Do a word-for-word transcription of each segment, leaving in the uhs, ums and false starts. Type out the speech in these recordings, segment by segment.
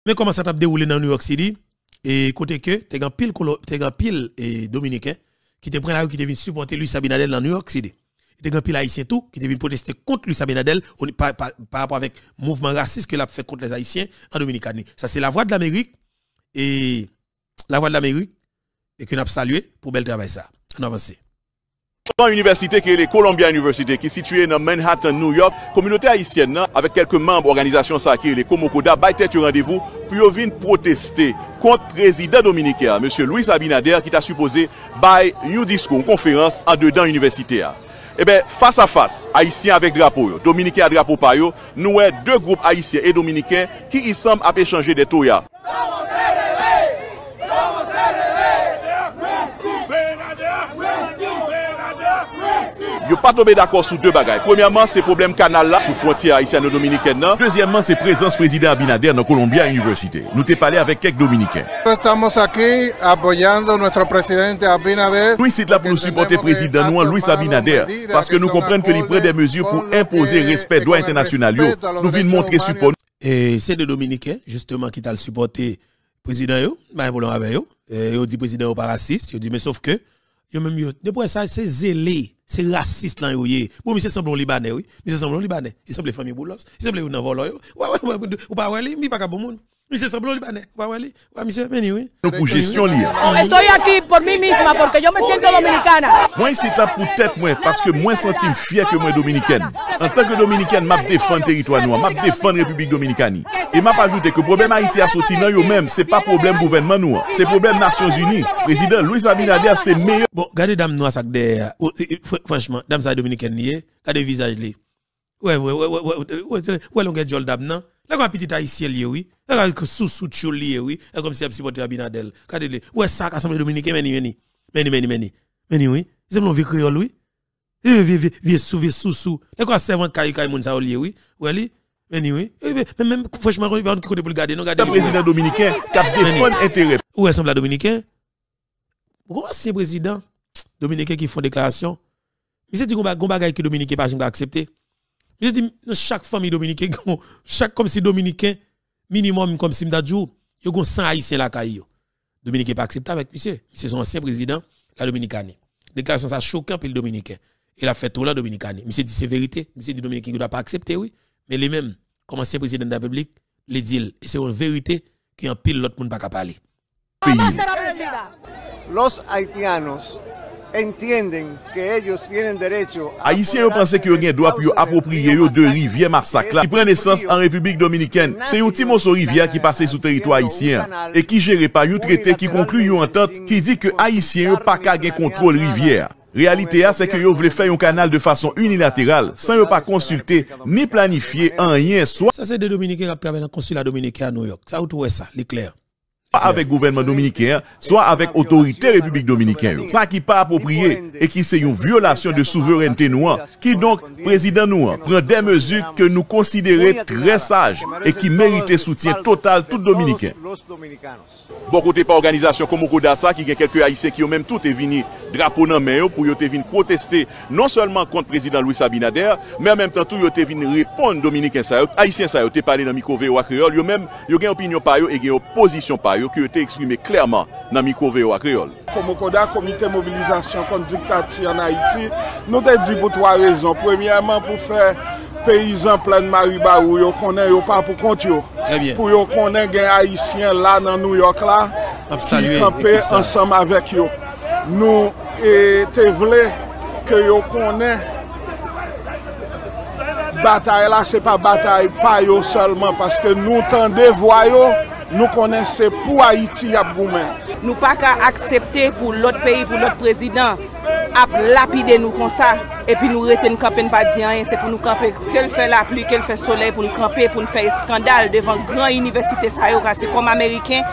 Men kòman sa t ap dewoule nan New York City, e kote ke te gen anpil kolo-, te gen anpil, e, Dominiken ki te pran lari, ki te vin sipòte Luis Abinader nan New York City. E te gen anpil Ayisyen tou ki te vin pwoteste kont Luis Abinader, o ni-, pa, pa, pa rapò avèk mouvman rasis ke l ap fè kont lèzayisyen an Dominikani. Sa se Lavwadlamerik, e Lavwadlamerik, e ke n ap salye pou bèl travay sa. Ann avanse. Nan yon inivèsite ki rele Columbia University, ki sitiye nan Manhattan, New York, kominote ayisyèn nan, avèk kèlke manm òganizasyon sa ki rele Komokoda, bay tèt yo randevou pou yo vin pwoteste kont prezidan dominiken an, mesye Luis Abinader, ki ta sipoze bay yon diskou, yon konferans andedan inivèsite a. Ebyen, fas a fas, Ayisyen avèk drapo yo, Dominiken a drapo pa yo, nou wè de gwoup Ayisyen e Dominiken ki ansanm ap echanje de toya. Yo pa tonbe dakò sou de bagay. Premyèman, se pwoblèm kanal la sou fwontyè ayisyano-dominikèn nan. Dezyèmman, se prezans prezidan Abinader nan Columbia University. Nou te pale avèk kèk Dominiken. Estamos aquí apoyando nuestro presidente Abinader. Nou isit la pou nou sipòte prezidan nou an, Luis Abinader, paske nou konprann ke li pran de mezi pou enpoze respè dwa entènasyonal yo. Nou vin montre sipò nou. E se de Dominiken, jisteman, ki t al sipòte prezidan yo, pa gen pwoblèm avè yo. E yo di prezidan yo pa rasis, yo di, men sòf ke yo menm yo, depi w wè sa, se zele, se rasis lan yo ye. Bon, misye sanble yon Libanè, wi. Misye sanble yon Libanè. Li sanble fanmi Boulos. Li sanble youn nan vòlò yo. Wè, wè, wè, ou pa wè li, li pa ka bon moun. Misye sanble yon Libanè. Ou pa wè li? Wè, misye, men li, wi. Nou pou jesyon li an. Estoy aquí por mí misma, porque yo me siento dominicana. Mwen isit la pou tèt mwen, paske mwen santi m fyè ke mwen dominikèn. Antanke dominikèn, m ap defann teritwa nou an, m ap defann Repiblik Dominikani. E m ap ajoute ke pwoblèm Ayiti a soti nan yo menm, se pa pwoblèm gouvènman nou an, se pwoblèm Nasyonzini. Prezidan Luis Abinader se meyè. Bon, gade dam nwa sa k dèyè a. O, e, e, fr-, franchman, dam sa dominikèn li ye. Gade vizaj li. Wè, wè, wè longè djòl dam nan. Lè konsa pitit ayisyen li ye, wi. Lè konsa sousou tchoul li ye, wi. Lè kòmsi ap sipòte Abinader. Gade li. Wè sa ka sanble dominiken, men ni, men ni. Men ni, men ni, men ni. Men ni, wi. Li sanble yon vye kreyòl, wi. Vye, vye, vye, vye sou, vye sousou. Lè konsa sèvant kay, kay moun sa yo li ye, wi. Wè li. Men ni, wi. E, men, men, men, franchman, li pa konn ki kote pou l gade, non, gade li. Prezidan dominiken k ap defann enterè. Ou wè sanble a dominiken? Ou gon ansyen prezidan dominiken ki fè yon deklarasyon. Misye di gon ba-, gon bagay ke dominiken pa janm ka aksepte. Misye di nan chak fanmi dominiken, gon, chak kòmsi dominiken, minimòm kòmsi m ta di w, yo gon san ayisyen lakay yo. Dominiken pa aksepte avèk misye. Misye se yon ansyen prezidan la Dominikani. Deklarasyon sa choke anpil dominiken. E l ap fè tou la Dominikani. Misye di se verite. Misye di dominiken yo dwa pa aksepte, wi. Men li menm, kòm ansyen prezidan de la repiblik, li di l. E se yon verite ke anpil lòt moun pa ka pale. Peyi. Los haitianos entienden que ellos tienen derecho a... Ayisyen yo panse ke yo gen dwa pou yo apwopriye yo de rivyè Masak la, ki pran nesans an Repiblik Dominikèn. Se yon ti moso rivyè ki pase sou teritwa ayisyen an e ki jere pa yon trete ki konkli yon antant ki di ke Ayisyen yo pa ka gen kontwòl rivyè a. Reyalite a, se ke yo vle fè yon kanal de fason inilateral, san yo pa konsilte ni planifye anyen, swa... Sa se de Dominiken k ap travay nan konsila dominiken a Nouyòk. Sa ou tou wè sa, li klè. Swa avèk gouvènman dominiken an, swa avèk otorite Repiblik Dominikèn yo. Sa ki pa apwopriye e ki se yon vyolasyon de souverènte nou an. Kidonk, prezidan nou an pran de mezi ke nou konsidere trè saj e ki merite soutyen total tout Dominiken. Bò kote pa òganizasyon Komokoda sa, ki gen kèlke Ayisyen ki yo menm tou te vini drapo nan men yo pou yo te vin pwoteste non sèlman kont prezidan Luis Abinader, men an menm tan tou yo te vin reponn Dominiken sa yo, Ayisyen sa yo te pale nan mikwo V O A Kreyòl, yo menm yo gen opinyon pa yo e gen opozisyon pa yo ke yo te eksprime klèman nan mikwo V O A Kreyòl. Komokoda, Komite Mobilizasyon Kont Diktati ann Ayiti, nou te di pou twa rezon. Premyèman, pou fè peyizan Plèn Maribawou yo konnen yo pa pou kont yo. Trè byen. Pou yo konnen gen Ayisyen la nan Nouyòk la ki kanpe ansanm avèk yo. Nou, e, te vle ke yo konnen batay la, se pa batay pa yo sèlman, paske nou tande vwa yo, nou konnen se pou Ayiti y ap goumen. Nou pa ka aksepte pou lòt peyi, pou lòt prezidan ap lapide nou konsa, epi nou rete n kanpe, n pa di anyen. Se pou nou kanpe, ke l fè lapli, ke l fè solèy, pou n kanpe, pou n fè eskandal devan gran inivèsite sa yo, paske kòm Ameriken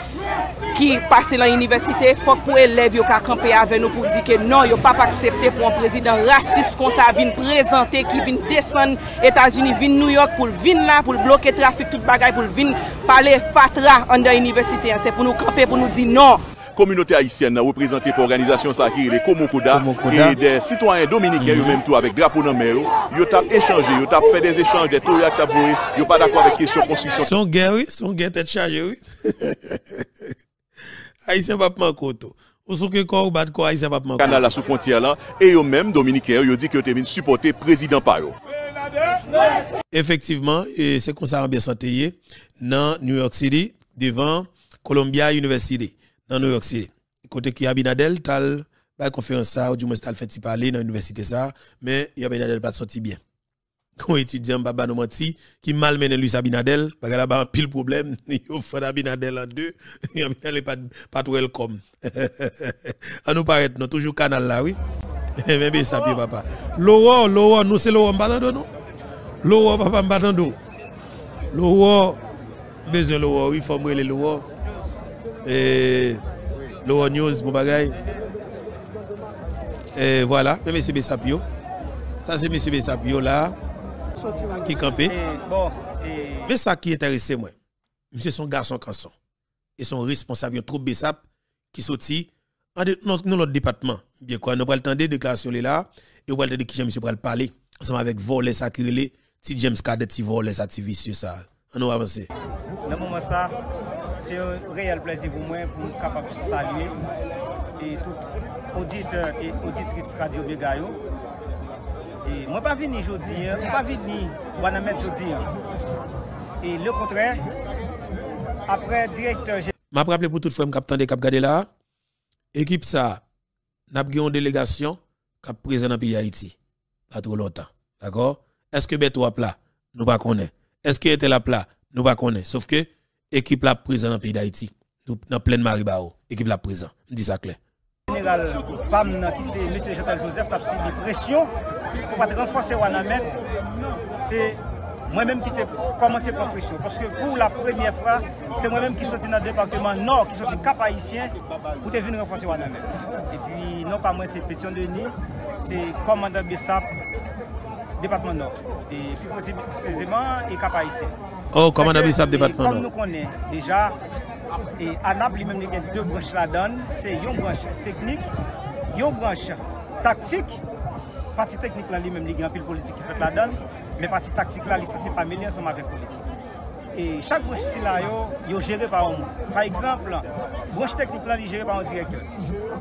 ki pase lan inivèsite, fòk pou elèv yo ka kanpe avè nou pou di ke non, yo p ap aksepte pou yon prezidan rasis konsa vin prezante, ki vin desann Etazini, vin Nouyòk, pou l vin la, pou l bloke trafik, tout bagay, pou l vin pale fatra anndan inivèsite an. Se pou nou kanpe, pou nou di non. Kominote ayisyèn nan reprezante pa òganizasyon sa ki rele Komokoda, Komokoda. E de sitwayen dominiken yo menm tou avèk drapo nan men yo, yo t ap echanje, yo t ap fè de echanj, de toya k t ap voye, yo pa dakò avèk kesyon konstriksyon. Se yon gè, wi, se yon gè tèt chaje, wi. Ayisyen p ap manke w tou. Ou souke kò w, ou bat kò, Ayisyen p ap manke w. Kanal la sou fwontyè lan, e yo menm, dominiken yo, yo di ke yo te vin sipòte prezidan pa yo. Efektivman, e se konsa anbyans lan te ye nan New York City, devan Columbia University, nan New York City. Kote ke Abinader t al bay konferans sa, oudimwens t al fè ti pale nan inivèsite sa, men Abinader pa t sòti byen. Gon etidyan, m p ap ba nou manti, ki malmennen Luis Abinader, bagay la ba anpil pwoblèm, yo fann Abinader an de, Abinader pa t, pa t welcome. Ann nou parèt non, toujou kanal la, wi. Men Besap yo, papa. Lowò, Lowò, nou se Lowò, m pa tande w non. Lowò, papa, m pa tande w. Lowò, m bezwen Lowò, wi, fò m rele Lowò. E, Lowò News, bon bagay. E, vwala, men mesye Besap yo. Sa se mesye Besap yo la, ki kanpe. Men sa ki enterese mwen, misye se yon gason kanson. E se yon responsab yon twoup Besap ki soti an de, nan, nan lòt depatman. Byen kwè, nou pral tande deklarasyon li la, e w pral tande kijan misye pral pale ansanm avèk vòlè sa ki rele Ti James Cadet, ti vòlè sa, ti visye sa. Ann nou avanse. Nan moman sa, se yon reyèl plèzi pou mwen pou m kapab salye e tout oditè e oditris Radyo Mega yo. E mwen pa vini jodi a, mwen pa vini Wanament jodi a. E lekontrè, apre direktè M ap raple pou tout frè m k ap tande, k ap gade la, ekip sa a, n ap gen yon delegasyon k ap prezan nan peyi Dayiti. Pa twò lontan. Dakò? Èske Bèto ap la? Nou pa konnen. Èske entèl ap la? Nou pa konnen. Sòf ke ekip la ap prezan nan peyi Dayiti. Nou, nan Plèn Maribawo, ekip la ap prezan. M di sa klè. Jeneral pa m nan, ki se mesye Jeantel Joseph, t ap sibi presyon pou pa t ranfòse Wanament. Se mwen menm ki te kòmanse pran presyon. Paske pou la premyè fwa, se mwen menm ki soti nan depatman Nò, ki soti Kap Ayisyen, pou te vin ranfòse Wanament. Epi, non pa mwen, se Petion Denis, se kòmandan Besap, depatman Nò. E pi presizeman, e Kap Ayisyen. Oh, kòmandan Besap, depatman Nò. Kòm nou konnen deja, e ANAP li menm li gen de branch ladan l, se yon branch teknik, yon branch taktik. Pati teknik la li menm li gen anpil politik ki fèt ladan l, men pati taktik la li sanse pa mele ansanm avèk politik. E chak branch sila yo, yo jere pa yon moun. Pa egzanp, branch teknik lan li jere pa yon direktè.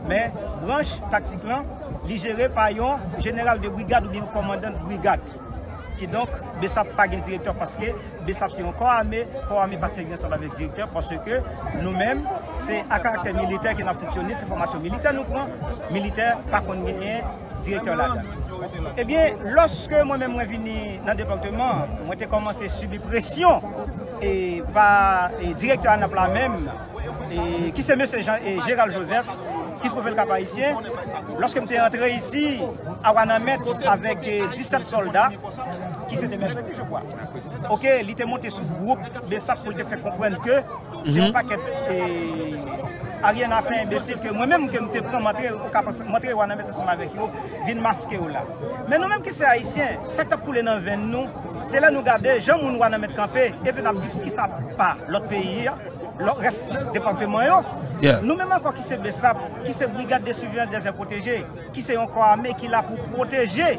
Men branch taktik lan, li jere pa yon jeneral de brigad oubyen yon kòmandan de brigad. Kidonk, Besap pa gen direktè paske Besap se yon kò ame, kò ame pa sèvi ansanm avèk direktè paske nou menm, se a karaktè militè ke n ap fonksyone, se fòmasyon militè nou pran, militè pa konn genyen direktè ladan. Ebyen, lòske mwen menm mwen vini nan depatman, mwen te kòmanse sibi presyon e pa e direktè ANAP la menm, e, ki se mesye Jean, e, Gérald Joseph, ki twouve l Kap Ayisyen. Lòske m te antre isi a Wanament avèk, e, disèt sòlda, ki se te mèkredi, je crois. Oke, li te monte sou gwoup Besap pou l te fè konprann ke se yon pakèt, e, aryen a fè enbesil ke mwen menm ke m te pran, m antre, m antre Wanament ansanm avèk yo, vin maske yo la. Men nou menm ki se Ayisyen, sa k t ap koule nan venn nou, se lè nou gade jan moun Wanament kanpe, epi n ap di poukisa pa lòt peyi a, lòt rès depatman yo. Nou menm ankò ki se Besap, ki se Brigade de Surveillance des Aires Protégées, ki se yon kò ame ki la pou pwoteje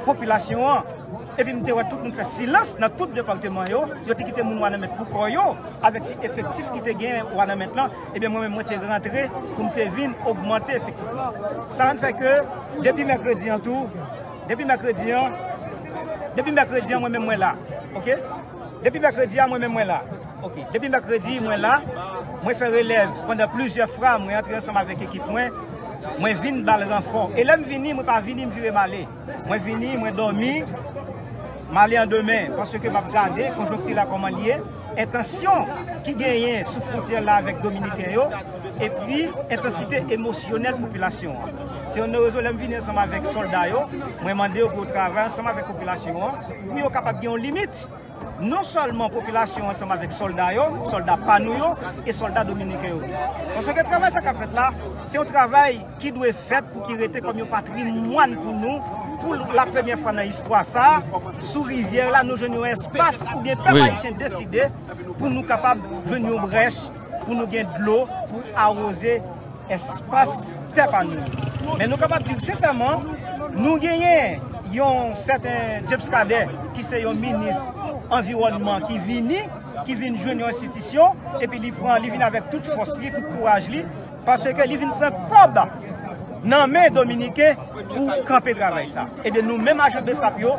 popilasyon an. Epi m te wè tout moun fè silans nan tout depatman yo, yo te kite moun Wanament pou kò yo, avèk ti efektif ki te gen Wanament lan, ebyen mwen menm mwen te rantre pou m te vin ogmante efektif lan. Sa fè ke depi mèkredi an tou, depi mèkredi an, depi mèkredi an mwen menm mwen la, oke? Depi mèkredi a mwen menm mwen la. Oke. Depi mèkredi, mwen la. Mwen fè relèv pandan plizyè fwa, mwen antre ansanm avèk ekip mwen. Mwen vin ba l ranfò. E lè m vini, mwen pa vini, m vire m ale. Mwen vini, mwen dòmi, m ale an demen. Paske m ap gade konjonkti la kòman l ye. Entansyon ki genyen sou fwontyè la avèk Dominiken yo. Epi, entansite emosyonèl popilasyon an. Se youn nan rezon lè m vini ansanm avèk sòlda yo, mwen mande yo pou yo travay ansanm avèk popilasyon an, pou yo kapab gen yon limit. Non sèlman popilasyon ansanm avèk sòlda yo, sòlda pa nou yo, e sòlda dominiken yo. Paske travay sa k ap fèt la, se yon travay ki dwe fèt pou ki rete kòm yon patrimwàn pou nou, pou la premyè fwa nan istwa sa a, sou rivyè la, nou jwenn yon espas oubyen pèp ayisyen deside pou nou kapab jwenn yon brèch pou nou gen dlo pou awoze espas tè pa nou. Men nou kapab di w sensèman, nou genyen yon sèten James Cadet ki se yon minis anviwònman ki vini, ki vin jwenn yon enstitisyon, epi li pran, li vin avèk tout fòs li, tout kouraj li, paske li vin pran kòb nan men Dominiken pou kanpe travay sa. Ebyen, nou menm ajan BSAP yo,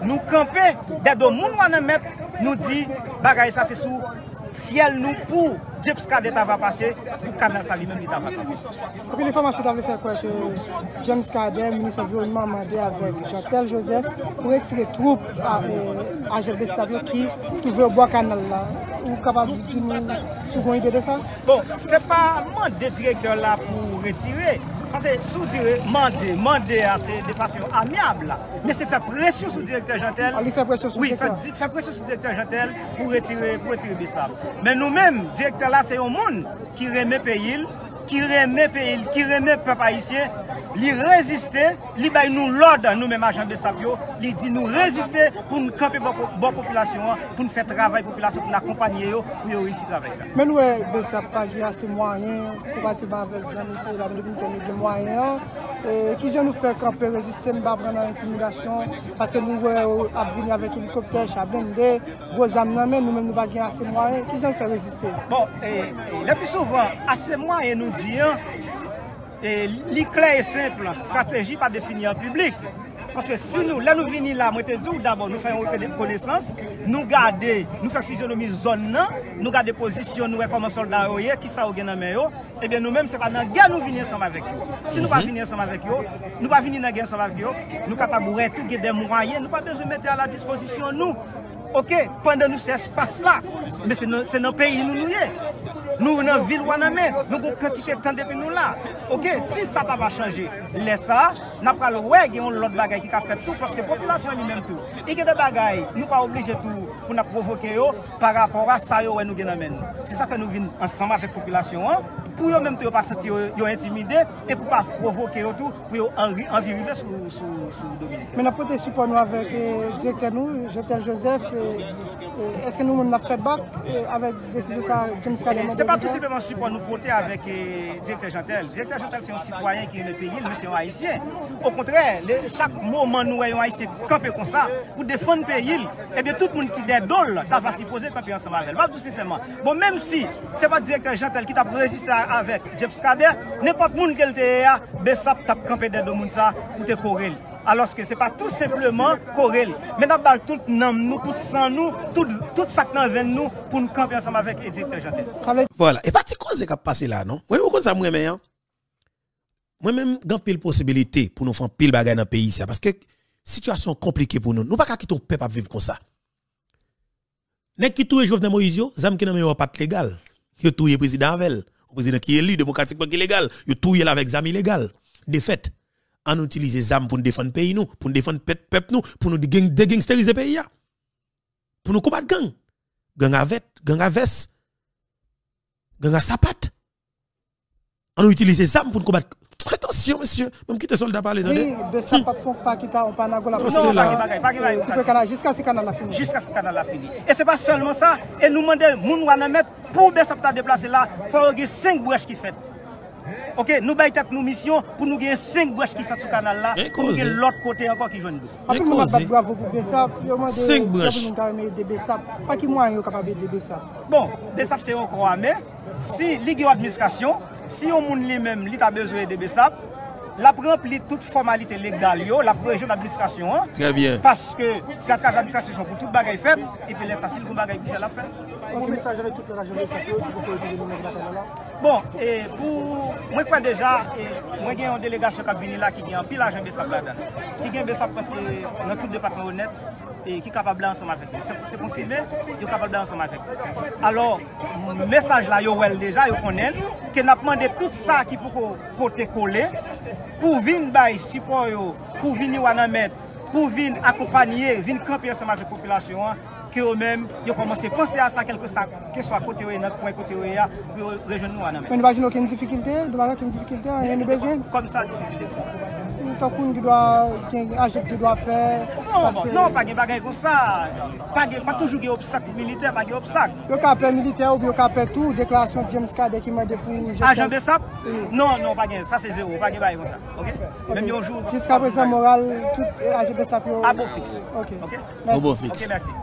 nou kanpe dèdo moun Wanament, nou di bagay sa se sou fyèl nou pou James Cadet ta va pase, pou kanal sa li menm li ta va kanpe. Anpil enfòmasyon ta vle fè kwè ke James Cadet, minis anviwònman, mande avèk Jeantel Joseph pou retire twoup a, e, ajan BSAP yo ki twouve yo bò kanal la. Ou kapab di nou si w gen yon ide de sa? Bon, se pa mande direktè la pou retire. Paske si w di re-, mande, mande a se de fason amyab. Men se fè presyon sou direktè Jeantel. Ah, li fè presyon sou direktè. Wi, fè di-, fè presyon sou direktè Jeantel pou retire, pou retire BSAP. Men nou menm, direktè la se yon moun ki renmen peyi l, ki renmen peyi l, ki renmen pèp ayisyen, li reziste, li bay nou lòd, nou menm ajan BSAP yo, li di nou reziste pou n kanpe bò, bò popilasyon an, pou n fè travay popilasyon, pou n akonpanye yo, pou yo reyisi travay sa. Men nou wè BSAP pa gen ase mwayen, konparativman avèk jan misye Ladominiken yo gen mwayen an, e kijan nou fè kanpe reziste, nou pa pran nan entimidasyon, paske nou wè yo ap vini avèk elikoptè, cha blende, gwo zam nan men, nou menm nou pa gen ase mwayen, kijan nou fè reziste? Bon, e, e, le pli souvan, ase mwayen nou di an, e, li klè e senp, estrateji pa defini an piblik. Paske si nou, lè nou vini la, mwen te di w dabò, nou fè yon rekonesans, nou gade, nou fè fizyonomi zòn nan, nou gade pozisyon, nou wè kòman sòlda yo ye, kisa yo gen nan men yo, ebyen nou menm, se pa nan gè nou vini ansanm avèk yo. Si nou pa vini ansanm avèk yo, nou pa vini nan gè ansanm avèk yo, nou kapab wè tou gen de mwayen, nou pa bezwen mete a la dispozisyon nou. Oke, pandan nou se espas la, men se nan, se nan peyi nou nou ye. Nou nan vil Wanament, nou gon kantite tan depi nou la. Oke, si sa ta va chanje, lè sa, n ap pral wè gen yon lòt bagay ki ka fèt tou, paske popilasyon li menm tou, li gen de bagay, nou pa oblije tou pou n ap pwovoke yo pa rapò a sa yo wè nou gen nan men nou. Se sa fè nou vin ansanm avèk popilasyon an, pou yo menm tou yo pa santi yo, yo entimide, e pou pa pwovoke yo tou, pou yo anvi, anvi rive sou, sou, sou Dominiken. Men n ap pote sipò nou avèk, e, direktè nou, Jeantel Joseph, e, e, èske nou menm n ap fè bak, e, avèk desizyon sa James Cadet mande? Se pa tou senpleman sipò nou pote avèk, e, direktè Jeantel. Direktè Jeantel se yon sitwayen ki renmen peyi l, men se yon ayisyen. Okontrè, lè, chak moman nou wè yon ayisyen kanpe konsa pou defann peyi l, ebyen tout moun ki dèdo l ta va sipoze kanpe ansanm avè l. M ap di w sensèman, bon, menm si se pa direktè Jeantel ki t ap reziste a-, avèk James Cadet, nenpòt moun ke l te ye a, BSAP t ap kanpe dèdo moun sa pou te kore l. Alòske se pa tou senpleman kore l, men n ap ba l tout nanm nou, tout san nou, tout, tout sa k nan venn nou pou n kanpe ansanm avèk, e, direktè Jeantel. Vwala, e pa ti koze k ap pase la non. Mwen menm ou konn sa m renmen an. Mwen menm gen anpil posibilite pou nou fè anpil bagay nan peyi sa, paske sitiyasyon konplike pou nou. Nou pa ka kite yon pèp ap viv konsa. Nèg ki touye Jovenel Moïse yo, zam ki nan men yo a pa t legal. Yo touye prezidan avè l. Yon prezidan ki eli demokratikman, ki legal. Yo touye l avèk zam ilegal. Defèt. Ann itilize zam pou n defann peyi nou, pou n defann pèp, pèp nou, pou nou degen-, degengsterize peyi a. Pou nou konbat gang. Gang a vèt, gang a vès, gang a sapat. Ann nou itilize zam pou n konbat. Atansyon, mesye. Ban m kite sòlda pale, tande. Wi, BSAP p ap fè yon pa kita, yon pa nago la. Non, pa gen bagay, pa gen bagay. Koupe kanal, jiskaske kanal la fini. Jiskaske kanal la fini. E se pa sèlman sa, e nou mande moun Wanament pou BSAP ta deplase la, fò yo gen senk brèch ki fèt. Oke, nou bay tèt nou misyon pou nou gen senk brèch ki fèt sou kanal la, pou nou gen lòt kote ankò ki jwenn dlo. Anpil moun ap bat bravo pou BSAP, yo mande jan pou moun ta renmen ede BSAP. Pa ki mwayen yo kapab ede BSAP? Bon, BSAP se yon kò ame. Si li gen yon administrasyon, si yon moun li menm li ta bezwen ede BSAP, l ap ranpli tout fòmalite legal yo, l ap rejwenn administrasyon an. Trè byen. Paske se atravè administrasyon pou tout bagay fèt, epi lè sa, si l gen bagay pou fè, l ap fè. Yon mesaj avèk tout lòt ajan BSAP yo ki poko retounen nan batay la la. Bon, e, pou, mwen kwè deja, e, mwen gen yon delegasyon k ap vini la ki gen anpil ajan BSAP ladan l, ki gen BSAP prèske nan tout depatman yo nèt, e ki kapab la ansanm avèk nou. Se, se konfime, yo kapab la ansanm avèk nou. Alò, mesaj la, yo wè l deja, yo konnen l, ke n ap mande tout sa ki poko pote kole, pou vin bay sipò yo, pou vini Wanament, pou vin akonpanye, vin kanpe ansanm avèk popilasyon an, ke yo menm, yo kòmanse panse a sa, kèlkeswa kote yo ye, nan kwen kote yo ye a, pou yo rejwenn nou Wanament. Men nou pa jwenn okenn difikilte, nou pa gen okenn difikilte, anyen nou bezwen? Kòm sa, difikilte sa. Tankou ki dwa gen ajan ki dwa pè. Non, non, pa gen bagay konsa. Pa gen, pa toujou gen obstak militè, pa gen obstak. Yo ka pè militè oubyen yo ka pè tou deklarasyon James Cadet ki mande pou jete. Ajan BSAP? Non, non, pa gen, sa se zewo, pa gen bagay konsa. Ok? Menm yon jou. Jiska prezan, moral tout ajan BSAP yo. Abo fiks. Ok. Ok? Abo fiks. Ok, mèsi.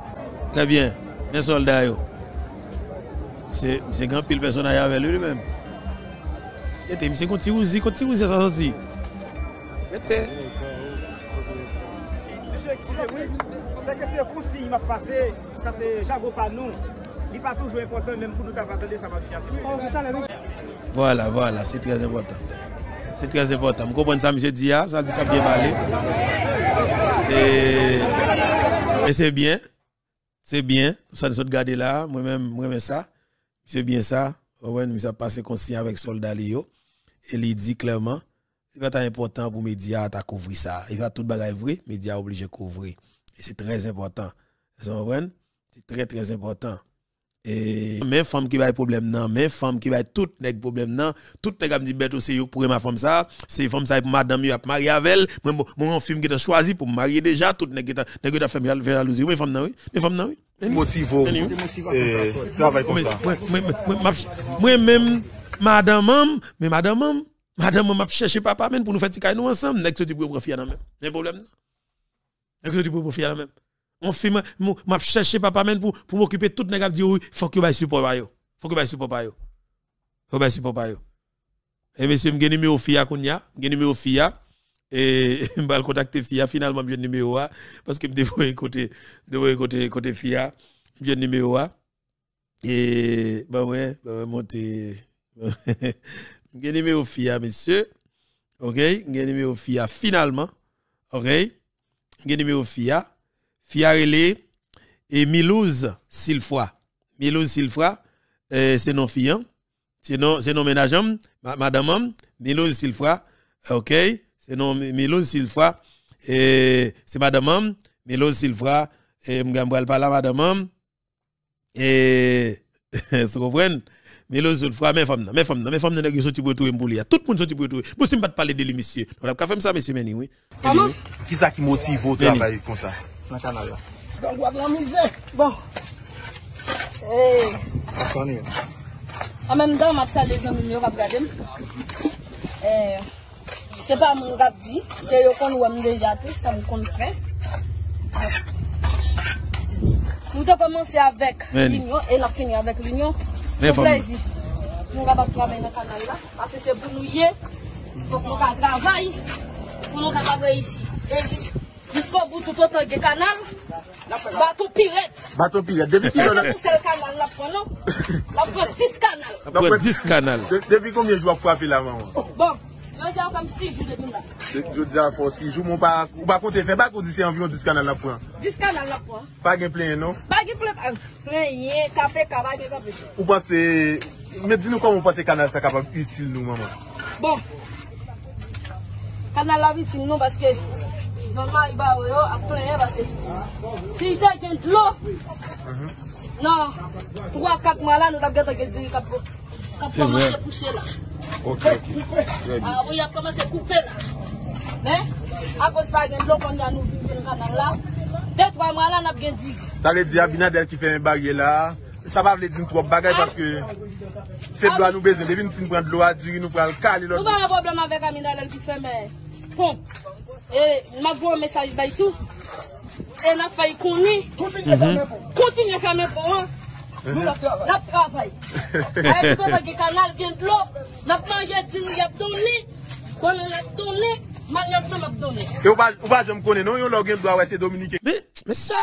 Trè byen. Men sòlda yo. Se, se gen anpil pèsonaj avè l, wi, li menm. Gete, misye kon ti wouzi, kon ti wouzi sa sòti. Gete. Mesye, eskize, wi. Se ke se konsiy m ap pase, sa se jagon pa nou. Li pa toujou enpòtan, menm pou nou ta va tande sa m ap di a, se Vwala, vwala, se trè enpòtan. Se trè enpòtan. M konprann sa misye di a, sa, sa byen pale. E, e se byen. Se byen, sa n sot gade la, mwen menm, mwen renmen sa. Misye byen sa, w konprann, misye ap pase konsiy avèk sòlda li yo. E li di klèman, li pa ta enpòtan pou medya a ta kouvri sa. E pa tout bagay vre, medya a oblije kouvri. E se trè enpòtan. Èske w konprann? Se trè, trè enpòtan. E men fanm ki bay pwoblèm nan, men fanm ki bay tout nèg pwoblèm nan, tout nèg ap di Bèto se yo k pou renmen fanm sa, se fanm sa e pou madanm yo ap marye avè l, mwen bon, mwen yon fi m gentan chwazi pou m marye deja, tout nèg gentan, nèg yo t ap fè m jal-, fè jalouzi, men fanm nan wi, men fanm nan wi. Motive w, eh, travay konsa. Mwen, mwen, mwen, mwen, m ap ch-, mwen menm, madanm an m, men madanm an m, madanm an m ap chèche papa menm pou nou fè ti kay nou ansanm, nèg soti pou yo pran fi a nan men m. Men pwoblèm nan. Nèg soti pou yo pran fi a nan men m. On fi, mwen, m ap chèche papa menm pou, pou m okipe tout nèg ap di yo wi, fòk yo bay sipò pa yo. Fòk yo bay sipò pa yo. Fòk yo bay sipò pa yo. E mesye, m gen nimewo fi a kounye a. M gen nimewo fi a. E m pral kontakte fi a. Finalman, m jwenn nimewo a. Paske m te voye kote, m te voye kote, kote fi a. M jwenn nimewo a. E, ban mwen, ban mwen monte. M gen nimewo fi a, mesye. Ok, m gen nimewo fi a, finalman. Ok. M gen nimewo fi a. Fi a rele, e, Milouz Silfra. Milouz Silfra, e, se non fi an. Se non, se non mennaj an m, ma-, madanm an m, Milouz Silfra. Ok. Se non Mi-, Milouz Silfra. E, se madanm an m, Milouz Silfra. E, m, m pral pale a madanm an m. E, si w konprann? Milouz Silfra, men fanm nan, men fanm nan, men fanm nan, nèg yo soti pou yo touye m pou li a. Tout moun soti pou yo touye. Bon, si m pa t pale de li, mesye, nou pa t ap ka fè m sa, mesye Manny, wi. Kòman? Kisa ki motive w travay konsa? Nan kanal la. Grangou ak lanmizè. Bon. Eh. Sa sonn wi. An menm tan, m ap salye zanmi m yo k ap gade m. Eh, se pa moun k ap di, ke yo konn wè m deja tou, sa m konn fè. Nou te kòmanse avèk linyon e n ap fini avèk linyon. Se yon plèzi pou nou kapab travay nan kanal la. Paske se pou nou ye, fòk nou ka travay, pou nou kapab reyisi. E jis, jiskobout, toutotan gen kanal, baton pirèt. Baton pirèt. Depi kilè? Se pa yon sèl kanal l ap pran, non. L ap pran dis kanal. L ap pran dis kanal. De-, depi konbyen jou w ap frape la, manman? Bon, jodi a fè m sis jou depi m la. De-, jodi a fè w sis jou, men w pa, ou pa konte fè bak, ou di se anviwon dis kanal l ap pran? Dis kanal l ap pran. Pa gen plenyen, non? Pa gen plenyen. Plenyen, K P K, pa gen K P K. Ou panse, men di nou kòman w panse kanal sa kapab itil nou, manman? Bon, kanal la itil nou paske zòn Maribaro yo ap plenyen paske si te gen dlo, nan twa, kat mwa la, nou t ap gentan gen diri k ap, k ap kòmanse pouse la. Ok, ok. Trè byen. Ah, wi, y ap kòmanse koupe la. Men, akoz pa gen dlo, kounye a nou vin jwenn kanal la. De, twa mwa la, n ap gen diri. Sa vle di Abinader ki fèmen baryè la, sa pa vle di n twòp bagay paske se dlo a nou bezwen. Depi n fin pran dlo a, diri nou pral kale lòt bò. Nou pa gen pwoblèm avèk Abinader ki fèmen ponp. E m ap voye yon mesaj bay tou. E n ap fè l konnen. Kontinye fèmen pon. Kontinye fèmen pon an. N ap travay. Ayiti, toutotan gen kanal, gen dlo, n ap manje diri y ap donnen, bannann ap donnen, manyòk nan m ap donnen. E ou pa, ou pa janm konnen, non, yon lè w gen dlo a, wè se Dominiken. Men, men sa,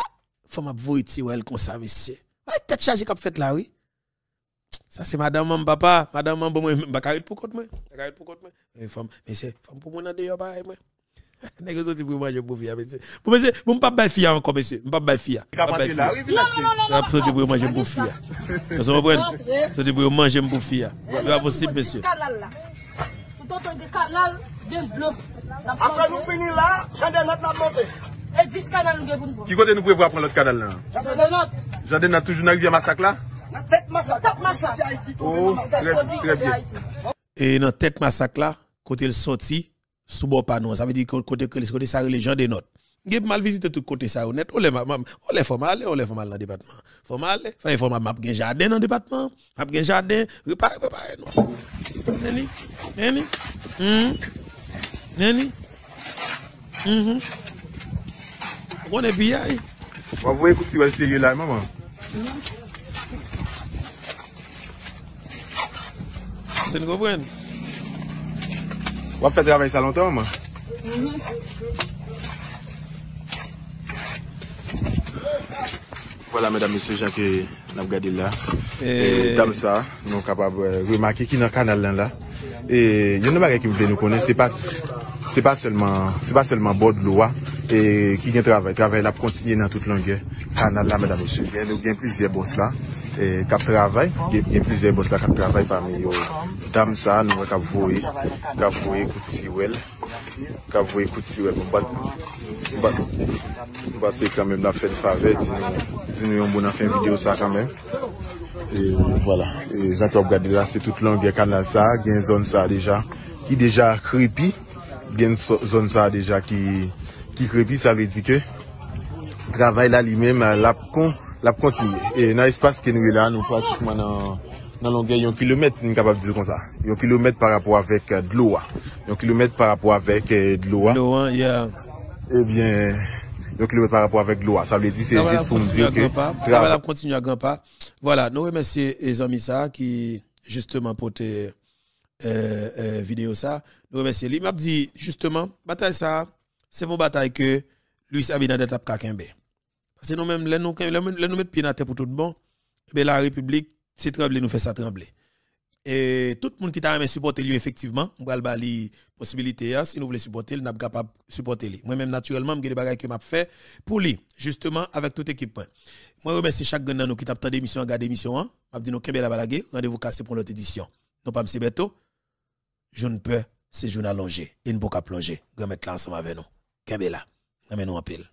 fanm ap voye ti wèl konsa, mesye. Ay, tèt chaje k ap fèt la, wi. Sa se madanm an m, papa. Madanm an, bon, mwen, m pa ka ret pou kont mwen. M pa ka ret pou kont mwen. Men fanm, men se fanm pou moun andeyò parèy mwen. Nèg yo soti pou yo manje m pou fi a, mesye. Bon, mesye, bon, m p ap bay fi a ankò, mesye. M p ap bay fi a. M p ap bay fi a. Y ap soti pou yo manje m pou fi a. Èske w konprann? Soti pou yo manje m pou fi a. Li pa posib, mesye. Toutotan gen kanal, gen dlo. Apre nou fini la, Jan Dènat n ap monte. E dis kanal nou gen pou n pran. Ki kote nou prevwa pran lòt kanal la? Jan Dènat. Jan Dènat toujou nan Rivyè Masak la? Nan tèt Masak. Tèt Masak. Oh, trè, trè byen. E nan tèt Masak la, kote l sòti, sou bò pa nou an. Sa vle di ko-, kote, kote sa rele Jan Denòt. M gen pou m al vizite tout kote sa yo nèt. On lè m a, m a, on lè fò m ale, on lè fò m al nan depatman. Fò m ale, fò, fò m, m ap gen jaden nan depatman. M ap gen jaden, repare, prepare nou. Neni, neni, hmm, neni, mhm. Ou konnen piyay. W ap voye kout siwèl serye la, manman. Se n konprann. W ap fè travay sa lontan, manman? Vwala, medam, mesye, jan ke n ap gade l la. E, dam sa, nou kapab, eh, remake ki nan kanal lan la. E youn nan bagay ke m vle nou konnen, se pa, se pa sèlman, se pa sèlman bò dlo a, e, ki gen travay. Travay la ap kontinye nan tout longè kanal la, medam, mesye. Gen, gen plizyè bòs la, e, k ap travay. Gen, gen plizyè bòs la k ap travay, pami yo dam sa, nou wè k ap voye, k ap voye kout siwèl. K ap voye kout siwèl. Bon, bat, bat, m panse kanmenm n ap fè n favè, di nou, di nou yon mo nan fen videyo sa kanmenm. E vwala. E jan ke w ap gade la, se tout longè kanal sa, gen zòn sa deja, ki deja krepi. Gen so-, zòn sa deja ki, ki krepi, sa vle di ke travay la li menm, l ap kon-, l ap kontinye. E nan espas ke nou ye la, nou pratikman nan, nan longè yon kilomèt, si n kapab di l konsa. Yon kilomèt pa rapò avèk, eh, dlo a. Yon kilomèt pa rapò avèk, eh, dlo a. Dlo a, yeah. Ebyen, yon kilomèt pa rapò avèk dlo a. Sa vle di, se jis pou m di ke travay la ap kontinye a gran pa. Vwala, nou remèsye, eh, zanmi sa a ki, jisteman, pote, eh, eh, videyo sa a. Nou remèsye li. M ap di, jisteman, batay sa a, se yon batay ke Luis Abinader t ap ka kenbe. Paske nou menm, lè nou, lè, lè nou met pye n atè pou tout bon, ebyen, larepiblik, se tranble nou fè sa tranble. E tout moun ki ta renmen sipòte l yo, efektivman, m pral ba li posibilite a. Si nou vle sipòte l, n ap kapab sipòte li. Mwen menm, natirèlman, m gen de bagay ke m ap fè pou li, jisteman, avèk tout ekip mwen. Mwen remèsye chak grenn nan nou ki t ap tande emisyon an, gade emisyon an. M ap di nou kenbe la, pa lage. Randevou kase pou yon lòt edisyon. Non pa m se Bèto. Jou n pè, se jou n alonje. E n poko ap lonje. Granmèt la ansanm avè nou. Kenbe la. Renmen nou anpil.